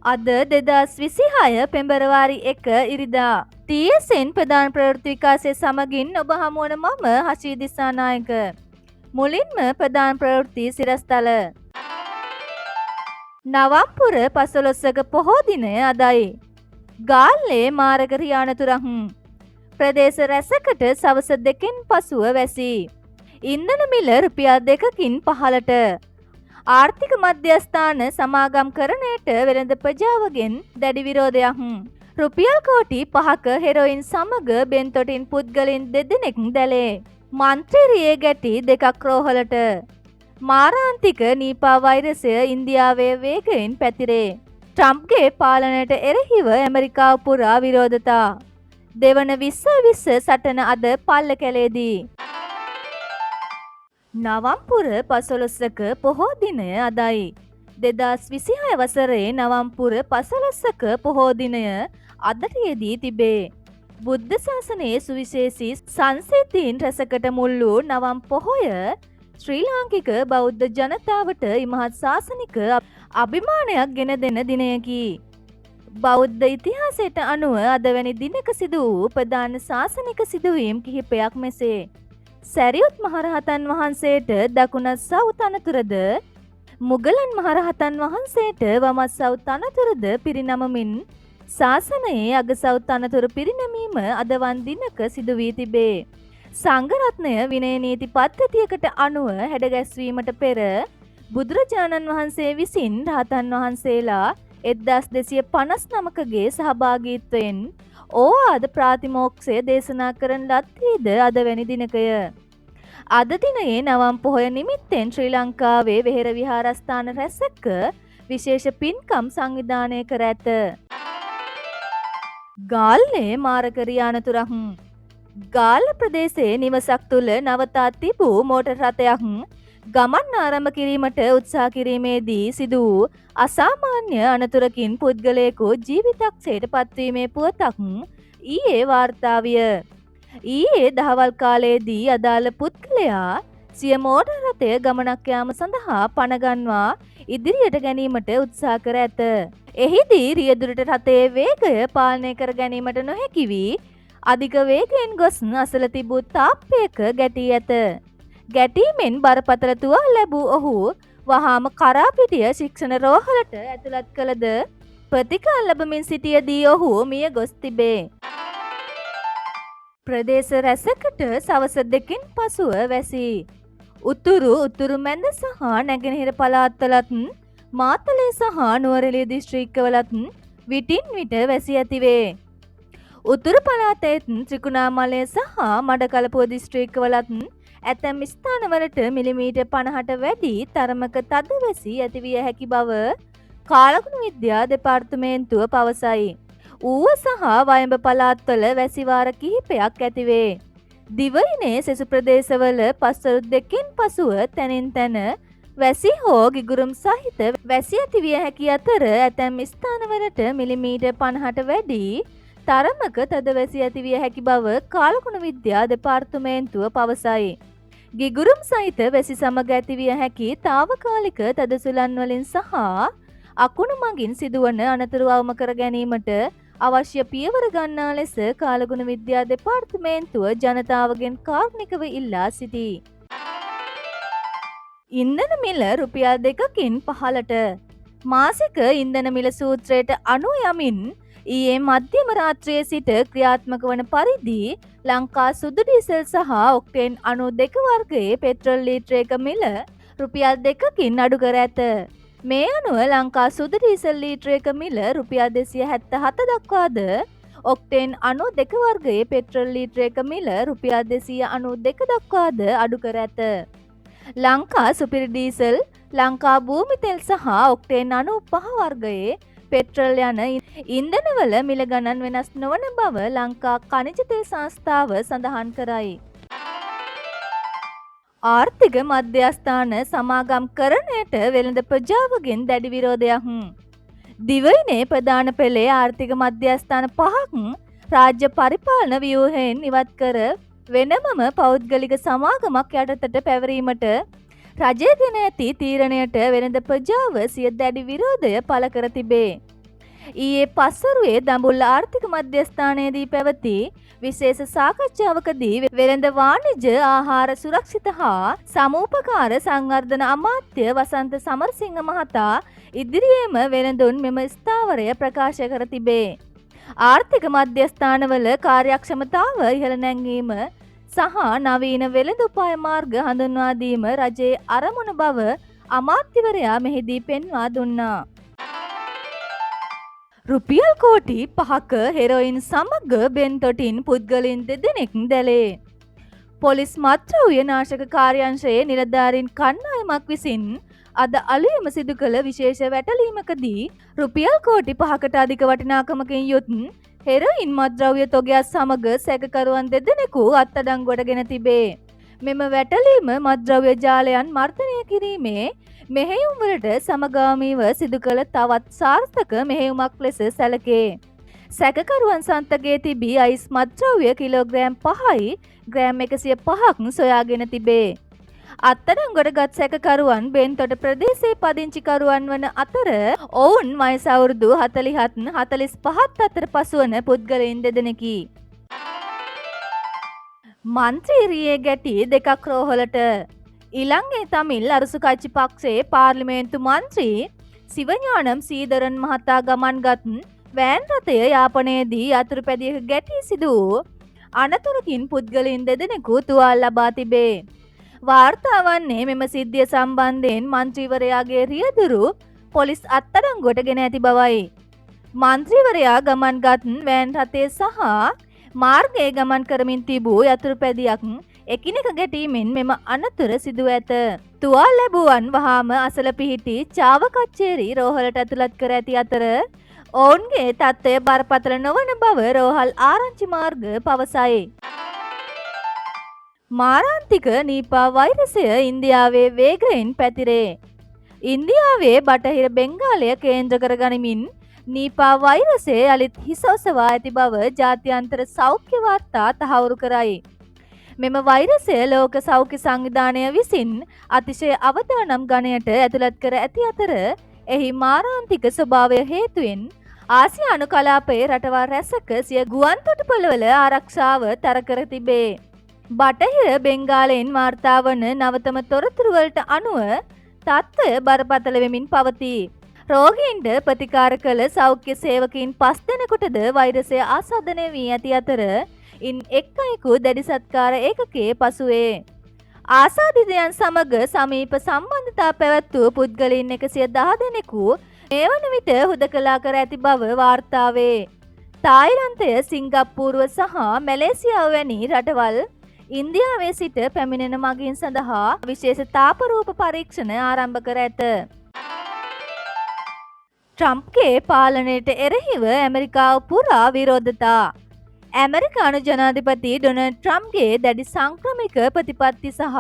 අද 2026 පෙබරවාරි 1 ඉරිදා TSN ප්‍රධාන ප්‍රවෘත්ති විකාශය සමගින් ඔබ හමුවන මම හෂී දිසානායක. මුලින්ම ප්‍රධාන ප්‍රවෘත්ති සිරස්තල. නවම්පුර 15ක පොහෝ දිනය අදයි. ගාල්ලේ මාරක රියානතුරක්. ප්‍රදේශ රැසකට සවස 2න් පසුව වැසී. ඉන්ධන මිල රුපියල් 2කින් පහළට. ආර්ථික මධ්‍යස්ථාන සමාගම් කරණයට වෙළඳ ප්‍රජාවගෙන් දැඩි විරෝධයක්. රුපියල් කෝටි 5ක හෙරොයින් සමග බෙන්තොටින් පුද්ගලයින් දෙදෙනෙක් දැලේ. මන්ත්‍රී රියේ ගැටි දෙකක් රෝහලට. මාරාන්තික නීපා වෛරසය ඉන්දියාවේ වේගයෙන් පැතිරේ. ට්‍රම්ප්ගේ පාලනයට එරෙහිව ඇමරිකාව පුරා විරෝධතා. දෙවන 20-20 සටන අද පල්ලකැලේදී. නවම්පුර 15ක පොහෝ දිනය අදයි. 2026 වසරේ නවම්පුර 15ක පොහෝ දිනය අදට යෙදී තිබේ. බුද්ධ ශාසනයේ සුවිශේෂී සංසිද්ධීන් රැසකට මුල් වූ නවම් පොහොය ශ්‍රී ලාංකික බෞද්ධ ජනතාවට ඉමහත් ශාසනික අභිමානයක් ගෙන දෙන දිනයකි. බෞද්ධ ඉතිහාසයට අනුව අද වැනි දිනක සිදු වූ ප්‍රධාන ශාසනික සිදුවීම් කිහිපයක් මෙසේ. සැරියුත් මහරහතන් වහන්සේට දකුණත් සව් තනතුරද මුගලන් මහරහතන් වහන්සේට වමත් සව් තනතුරද පිරිනමමින් ශාසනයේ අගසව් තනතුරු පිරිනැමීම අදවන් දිනක සිදු වී තිබේ. සංඝරත්නය විනය නීති පද්ධතියකට අනුව හැඩගැස්වීමට පෙර බුදුරජාණන් වහන්සේ විසින් රහතන් වහන්සේලා 1259කගේ සහභාගීත්වයෙන් ඕවාද ප්‍රාතිමෝක්ෂය දේශනා කරන ලද්දේද අද වැනි දිනකය. අද දිනයේ නවම් පොහොය නිමිත්තෙන් ශ්‍රී ලංකාවේ වෙහෙර විහාරස්ථාන රැසක විශේෂ පින්කම් සංවිධානය කර ඇත. ගාල්ලේ මාරක රියානතුරක්. ගාල්ල ප්‍රදේශයේ නිවසක් තුළ නවතා තිබූ මෝටර් රථයක් ගමන් ආරම්භ කිරීමට උත්සාහ කිරීමේදී සිදු වූ අසාමාන්‍ය අනතුරකින් පුද්ගලයෙකු ජීවිතක්ෂයට පත්වීමේ පුවතක් ඊයේ වාර්තා විය. ඊයේ දහවල් කාලයේදී අදාළ පුද්ගලයා සිය මෝටර් රථය ගමනක් යාම සඳහා පණගන්වා ඉදිරියට ගැනීමට උත්සාහ කර ඇත. එහිදී රියදුරට රථයේ වේගය පාලනය කර ගැනීමට නොහැකි වී අධික වේගයෙන් ගොස් අසල තිබූ තාප්පයක ගැටී ඇත. ගැටීමෙන් බරපතල තුවාල ලැබූ ඔහු වහාම කරාපිටිය ශික්ෂණ රෝහලට ඇතුළත් කළද ප්‍රතිකාර ලබමින් සිටියදී ඔහු මිය ගොස් තිබේ. ප්‍රදේශ රැසකට සවස 2න් පසුව වැසී. උතුරු, උතුරු මැද සහ නැගෙනහිර පළාත්වලත් මාතලේ සහ නුවරඑළිය දිස්ත්‍රික්කවලත් විටින් විට වැසි ඇතිවේ. උතුරු පළාතේත් ත්‍රිකුණාමලය සහ මඩකලපුව දිස්ත්‍රික්කවලත් ඇතැම් ස්ථානවලට මිලිමීටර් 50ට වැඩි තරමක තද වැසි ඇතිවිය හැකි බව කාලගුණ විද්‍යා දෙපාර්තමේන්තුව පවසයි. ඌව සහ වයඹ පළාත්වල වැසි වාර කිහිපයක් ඇතිවේ. දිවයිනේ සෙසු ප්‍රදේශවල පස්වරු 2න් පසුව තැනින් තැන වැසි හෝ ගිගුරුම් සහිත වැසි ඇතිවිය හැකි අතර ඇතැම් ස්ථානවලට මිලිමීටර් 50ට වැඩි තරමක තද වැසි ඇතිවිය හැකි බව කාලගුණ විද්‍යා දෙපාර්තමේන්තුව පවසයි. ගිගුරුම් සහිත වැසි සමග ඇතිවිය හැකි තාවකාලික තද සුළං වලින් සහ අකුණු මගින් සිදුවන අනතුරු අවම කර ගැනීමට අවශ්‍ය පියවර ගන්නා ලෙස කාලගුණ විද්‍යා දෙපාර්තමේන්තුව ජනතාවගෙන් කාරුණිකව ඉල්ලා සිටී. ඉන්ධන මිල රුපියල් 2කින් පහළට. මාසික ඉන්ධන මිල සූත්‍රයට අනුව යමින් ඊයේ මධ්‍යම රාත්‍රියේ සිට ක්‍රියාත්මක වන පරිදි ලංකා සුදු ඩීසල් සහ ඔක්ටේන් 92 වර්ගයේ පෙට්‍රල් ලීටරයක මිල රුපියල් 2කින් අඩු කර ඇත. මේ අනුව ලංකා සුදු ඩීසල් ලීටරයක මිල රුපියල් 277 දක්වාද ඔක්ටේන් 92 වර්ගයේ පෙට්‍රල් ලීටරයක මිල රුපියල් 292 දක්වාද අඩු කර ඇත. ලංකා සුපිරි ඩීසල්, ලංකා භූමි තෙල් සහ ඔක්ටේන් 95 වර්ගයේ පෙට්‍රල් යන ඉන්ධනවල මිල ගණන් වෙනස් නොවන බව ලංකා ඛනිජ තෙල් සංස්ථාව සඳහන් කරයි. ආර්ථික මධ්‍යස්ථාන සමාගම් කරණයට වෙළඳ ප්‍රජාවගෙන් දැඩි විරෝධයක්. දිවයිනේ ප්‍රධාන පෙළේ ආර්ථික මධ්‍යස්ථාන 5ක් රාජ්‍ය පරිපාලන ව්‍යුහයෙන් ඉවත් කර වෙනමම පෞද්ගලික සමාගමක් යටතට පැවරීමට රජය ගෙන ඇති තීරණයට වෙළඳ ප්‍රජාව සිය දැඩි විරෝධය පළ කර තිබේ. ඊයේ පස්වරුවේ දඹුල්ල ආර්ථික මධ්‍යස්ථානයේදී පැවති විශේෂ සාකච්ඡාවකදී වෙළඳ වාණිජ ආහාර සුරක්ෂිත හා සමූපකාර සංවර්ධන අමාත්‍ය වසන්ත සමරසිංහ මහතා ඉදිරියේම වෙළඳුන් මෙම ස්ථාවරය ප්‍රකාශ කර තිබේ. ආර්ථික මධ්‍යස්ථානවල කාර්යක්ෂමතාව ඉහළ නැංවීම සහ නවීන වෙළඳ උපාය මාර්ග හඳුන්වා දීම රජයේ අරමුණ බව අමාත්‍යවරයා මෙහිදී පෙන්වා දුන්නා. රුපියල් කෝටි 5ක හෙරොයින් සමග බෙන්තොටින් පුද්ගලයින් දෙදෙනෙක් දැලේ. පොලිස් මත්ද්‍රව්‍ය නාශක කාර්යාංශයේ නිලධාරීන් කණ්ඩායමක් විසින් අද අලුයම සිදු කළ විශේෂ වැටලීමකදී රුපියල් කෝටි 5කට අධික වටිනාකමකින් යුත් හෙරොයින් මත්ද්‍රව්‍ය තොගයක් සමග සැකකරුවන් දෙදෙනෙකු අත්අඩංගුවට ගෙන තිබේ. මෙම වැටලීම මත්ද්‍රව්‍ය ජාලයන් මර්ධනය කිරීමේ මෙහෙයුම් වලට සමගාමීව සිදු කළ තවත් සාර්ථක මෙහෙයුමක් ලෙස සැලකේ. සැකකරුවන් සන්තකයේ තිබී අයිස් මත්ද්‍රව්‍ය කිලෝග්‍රෑම් 5යි ග්‍රෑම් 105ක් සොයාගෙන තිබේ. අත්අඩංගුවට ගත් සැකකරුවන් බෙන්තොට ප්‍රදේශයේ පදිංචිකරුවන් වන අතර ඔවුන් වයස අවුරුදු 47 45 අතර පසුවන පුද්ගලයින් දෙදෙනෙකි. මන්ත්‍රී රියේ ගැටි දෙකක් රෝහලට. ඉලංගේ තමිල් අරසු කච්චි පක්ෂයේ පාර්ලිමේන්තු මන්ත්‍රී සිවඥානම් සීදරන් මහතා ගමන්ගත් වෑන් රථය යාපනයේදී යතුරු පැදියක ගැටී සිදු වූ අනතුරකින් පුද්ගලයින් දෙදෙනෙකු තුවාල ලබා තිබේ. වාර්තා වන්නේ මෙම සිද්ධිය සම්බන්ධයෙන් මන්ත්‍රීවරයාගේ රියදුරු පොලිස් අත්අඩංගුවට ගෙන ඇති බවයි. මන්ත්‍රීවරයා ගමන්ගත් වෑන් රථය සහ මාර්ගයේ ගමන් කරමින් තිබූ යතුරු පැදියක් එකිනෙක ගැටීමෙන් මෙම අනතුර සිදුව ඇත. තුවාල ලැබුවන් වහාම අසල පිහිටි චාවකච්චේරි රෝහලට ඇතුළත් කර ඇති අතර ඔවුන්ගේ තත්ත්වය බරපතල නොවන බව රෝහල් ආරංචි මාර්ග පවසයි. මාරාන්තික නීපා වෛරසය ඉන්දියාවේ වේගයෙන් පැතිරේ. ඉන්දියාවේ බටහිර බෙංගාලය කේන්ද්‍ර කර ගනිමින් නීපා වෛරසය යළිත් හිස ඔසවා ඇති බව ජාත්‍යන්තර සෞඛ්‍ය වාර්තා තහවුරු කරයි. මෙම වෛරසය ලෝක සෞඛ්‍ය සංවිධානය විසින් අතිශය අවදානම් ගණයට ඇතුළත් කර ඇති අතර එහි මාරාන්තික ස්වභාවය හේතුවෙන් ආසියානු කලාපයේ රටවල් රැසක සිය ගුවන් තොටුපළවල ආරක්ෂාව තර කර තිබේ. බටහිර බෙංගාලයෙන් වාර්තා වන නවතම තොරතුරු වලට අනුව තත්ත්වය බරපතල වෙමින් පවතී. රෝගීන්ට ප්‍රතිකාර කළ සෞඛ්‍ය සේවකයින් 5 දෙනෙකුටද වෛරසය ආසාදනය වී ඇති අතර ඉන් එක් අයෙකු දැඩි සත්කාර ඒකකයේ පසුවේ. ආසාදිතයන් සමග සමීප සම්බන්ධතා පැවැත් වූ පුද්ගලයින් 110 දෙනෙකු මේ වන විට හුදකලා කර ඇති බව වාර්තා වේ. තායිලන්තය, සිංගප්පූරුව සහ මැලේසියාව වැනි රටවල් ඉන්දියාවේ සිට පැමිණෙන මගීන් සඳහා විශේෂ තාපරූප පරීක්ෂණ ආරම්භ කර ඇත. ට්‍රම්ප්ගේ පාලනයට එරෙහිව ඇමරිකාව පුරා විරෝධතා. ඇමරිකානු ජනාධිපති ඩොනල්ඩ් ට්‍රම්ප්ගේ දැඩි සංක්‍රමික ප්‍රතිපත්ති සහ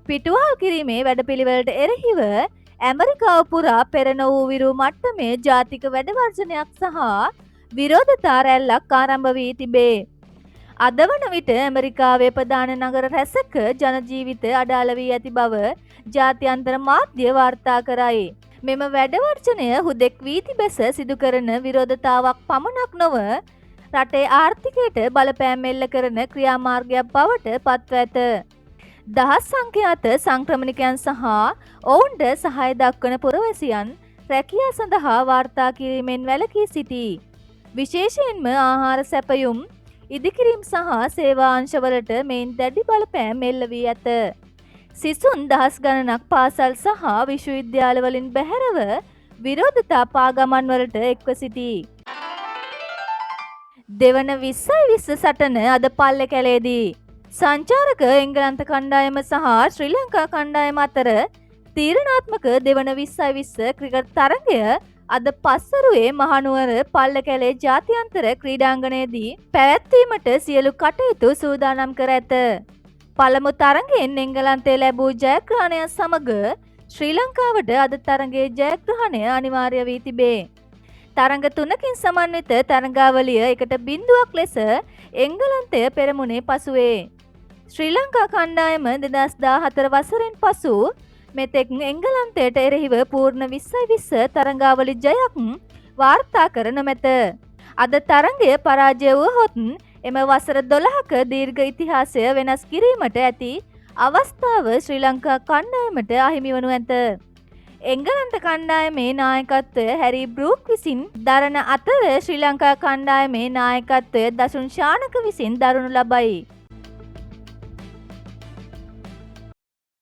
පිටුවහල් කිරීමේ වැඩපිළිවෙලට එරෙහිව ඇමරිකාව පුරා පෙර නොවූ විරු මට්ටමේ ජාතික වැඩවර්ජනයක් සහ විරෝධතා රැල්ලක් ආරම්භ වී තිබේ. අද වන විට ඇමරිකාවේ ප්‍රධාන නගර රැසක ජනජීවිත අඩාල වී ඇති බව ජාත්‍යන්තර මාධ්‍ය වාර්තා කරයි. මෙම වැඩවර්ජනය හුදෙක් වීදි බැස සිදු කරන විරෝධතාවක් පමණක් නොව රටේ ආර්ථිකයට බලපෑම් එල්ල කරන ක්‍රියාමාර්ගයක් බවට පත්ව ඇත. දහස් සංඛ්‍යාත සංක්‍රමණිකයන් සහ ඔවුන්ට සහාය දක්වන පුරවැසියන් රැකියා සඳහා වාර්තා කිරීමෙන් වැළකී සිටී. විශේෂයෙන්ම ආහාර සැපයුම්, ඉදිකිරීම් සහ සේවා අංශවලට මෙයින් දැඩි බලපෑම් එල්ල වී ඇත. සිසුන් දහස් ගණනක් පාසල් සහ විශ්වවිද්‍යාලවලින් බැහැරව විරෝධතා පාගමන්වලට එක්ව සිටී. දෙවන 20-20 සටන අද පල්ලෙකැලේදී සංචාරක එංගලන්ත කණ්ඩායම සහ ශ්‍රී ලංකා කණ්ඩායම අතර තීරණාත්මක දෙවන 20-20 ක්‍රිකට් තරගය අද පස්වරුවේ මහනුවර පල්ලෙකැලේ ජාත්‍යන්තර ක්‍රීඩාංගණයේදී පැවැත්වීමට සියලු කටයුතු සූදානම් කර ඇත. පළමු තරගයෙන් එංගලන්තය ලැබූ ජයග්‍රහණය සමග ශ්‍රී ලංකාවට අද තරගයේ ජයග්‍රහණය අනිවාර්ය වී තිබේ. තරඟ තුනකින් සමන්විත තරඟාවලිය 1-0 ලෙස එංගලන්තය පෙරමුණේ පසුවේ. ශ්‍රී ලංකා කණ්ඩායම 2014 වසරෙන් පසු මෙතෙක් එංගලන්තයට එරෙහිව පූර්ණ 20-20 තරඟාවලි ජයක් වාර්තා කර නොමැත. අද තරඟය පරාජය වුවහොත් එම වසර 12ක දීර්ඝ ඉතිහාසය වෙනස් කිරීමට ඇති අවස්ථාව ශ්‍රී ලංකා කණ්ඩායමට අහිමි වනු ඇත. එංගලන්ත කණ්ඩායමේ නායකත්වය හැරි බ්‍රූක් විසින් දරන අතර, ශ්‍රී ලංකා කණ්ඩායමේ නායකත්වය දසුන් ශානක විසින් දරනු ලබයි.